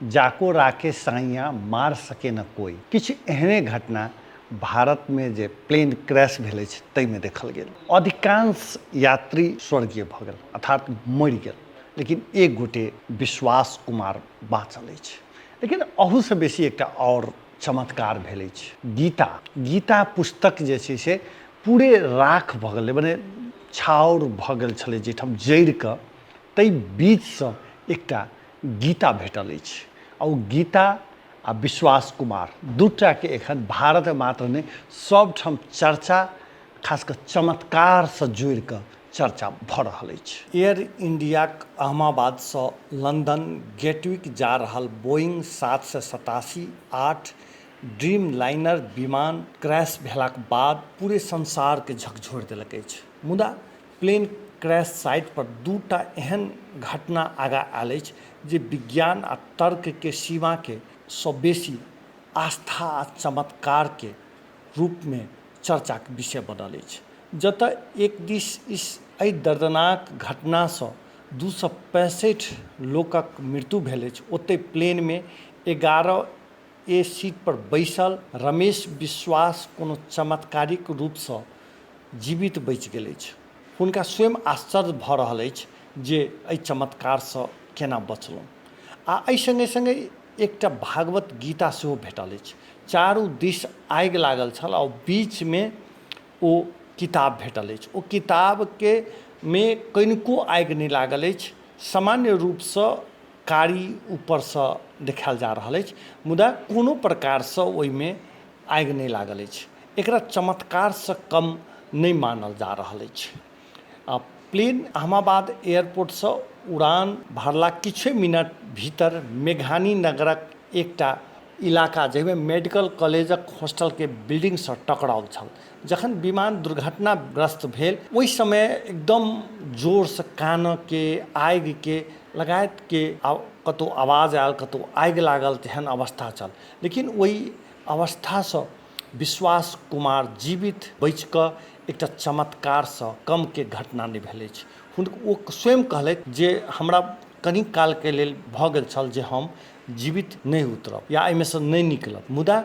जाको राखे साइयाँ मार सके न कोई। किछु एहने घटना भारतमे जे प्लेन क्रैश भेल अछि ताहिमे देखल गेल। अधिकांश यात्री स्वर्गीय भऽ गेल अर्थात मरि गेल, लेकिन एक गोटे विश्वास कुमार बाँचल अछि। लेकिन अहूसँ बेसी एकटा आओर चमत्कार भेल अछि। गीता गीता पुस्तक जे छै से पूरे राख भऽ गेलै, मने छाउर भऽ गेल छलै जाहिठाम जरिकऽ, ताहि बीचसँ एकटा गीता भेटल अछि आ ओ गीता आ विश्वास कुमार दूटाके एखन भारत मात्र नहि सबठाम चर्चा, खास कऽ चमत्कारसँ जोड़िकऽ चर्चा भऽ रहल अछि। एयर इंडियाक अहमदाबादसँ लंदन गेटविक जा रहल बोइंग 787-8 ड्रीमलाइनर विमान क्रैश भेलाक बाद पूरे संसारके झकझोरि देलक अछि। मुदा प्लेन क्रैश साइट पर दूटा एहन घटना आगाँ आयल अछि जे विज्ञान आ तर्कके सीमाके सँ बेसी आस्था आ चमत्कारके रूपमे चर्चाक विषय बनल अछि। जतय एक दिस इस एहि दर्दनाक घटनासँ 265 लोकक मृत्यु भेल अछि, ओतहि प्लेनमे 11 ए सीट पर बैसल रमेश विश्वास कोनो चमत्कारिक रूपसँ जीवित बचि गेल अछि। हुनका स्वयं आश्चर्य भऽ रहल अछि जे एहि चमत्कारसँ केना बचलहुँ। आ एहि सङ्गे-सङ्गे एकटा भागवत गीता सेहो भेटल अछि। चारू दिस आगि लागल छल आ बीचमे ओ किताब भेटल अछि। ओ किताबके मे कनिको आगि नहि लागल अछि। सामान्य रूपसँ कारी ऊपरसँ देखायल जा रहल अछि, मुदा कोनो प्रकारसँ ओहिमे आगि नहि लागल अछि। एकरा चमत्कारसँ कम नहि मानल जा रहल अछि। आ प्लेन अहमदाबाद एयरपोर्टसँ उड़ान भरलाक किछुए मिनट भीतर मेघानी नगरक एकटा इलाका जाहिमे मेडिकल कॉलेजक हॉस्टलके बिल्डिंगसँ टकराओल छल। जखन विमान दुर्घटनाग्रस्त भेल ओहि समय एकदम जोरसँ कानऽके आगिके लगायतके कतहु आवाज आयल, कतहु आगि लागल, तेहन अवस्था छल। लेकिन ओहि अवस्थासँ विश्वास कुमार जीवित बचिकऽ एकटा चमत्कारसँ कमके घटना नहि भेल अछि। ओ स्वयं कहलथि जे हमरा कनि कालके लेल भऽ गेल छल जे हम जीवित नहि उतरब या एहिमेसँ नहि निकलब, मुदा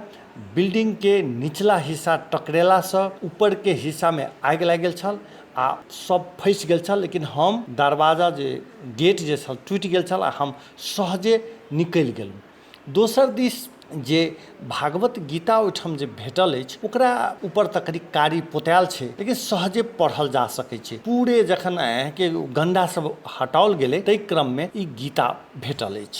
बिल्डिंगके निचला हिस्सा टकरेलासँ ऊपरके हिस्सामे आगि लागि गेल छल आ सब फँसि गेल छल, लेकिन हम दरवाजा जे गेट जे छल टूटि गेल छल आ हम सहजे निकलि गेलहुँ। दोसर दिस जे भागवत गीता ओहिठाम जे भेटल अछि ओकरा ऊपर तऽ कनि कारी पोतायल छै, लेकिन सहजे पढ़ल जा सकै छै। पूरे जखन अहाँके गन्दा सब हटाओल गेलै ताहि क्रममे ई गीता भेटल अछि।